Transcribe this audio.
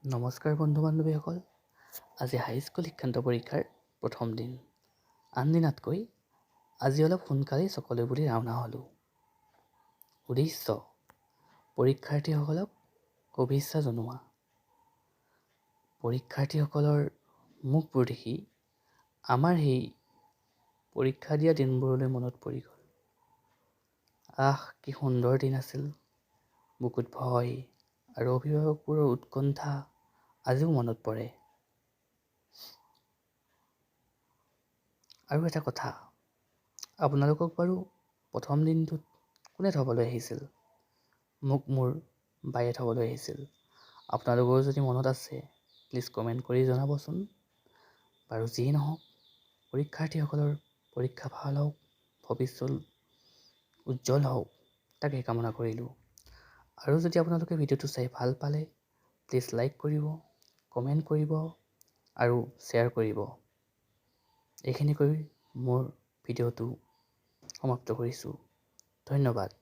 নমস্কাৰ বন্ধু বান্ধৱীসকল, আজি হাইস্কুল শিক্ষান্ত পৰীক্ষাৰ প্ৰথম দিন। আন দিনাতকৈ আজি অলপ সোনকালেই চকলৈ বুলি ৰাওনা হ'লোঁ। উদ্দেশ্য পৰীক্ষাৰ্থীসকলক শুভেচ্ছা জনোৱা। পৰীক্ষাৰ্থীসকলৰ মুখবোৰ দেখি আমাৰ সেই পৰীক্ষা দিয়া দিনবোৰলৈ মনত পৰি গ'ল। আহ, কি সুন্দৰ দিন আছিল! বুকুত ভয় আৰু অভিভাৱকবোৰৰ উৎকণ্ঠা আজিও মনত পৰে। আৰু এটা কথা, আপোনালোকক বাৰু প্ৰথম দিনটোত কোনে থ'বলৈ আহিছিল? মোক মোৰ বায়ে থ'বলৈ আহিছিল। আপোনালোকৰো যদি মনত আছে, প্লিজ কমেণ্ট কৰি জনাবচোন। বাৰু যিয়েই নহওক, পৰীক্ষাৰ্থীসকলৰ পৰীক্ষা ভাল হওক, ভৱিষ্যত উজ্জ্বল হওক, তাকে কামনা কৰিলোঁ। আৰু যদি আপোনালোকে ভিডিঅ'টো চাই ভাল পালে, প্লিজ লাইক কৰিব, কমেণ্ট কৰিব আৰু শ্বেয়াৰ কৰিব। এইখিনি কৰি মোৰ ভিডিঅ'টো সমাপ্ত কৰিছোঁ। ধন্যবাদ।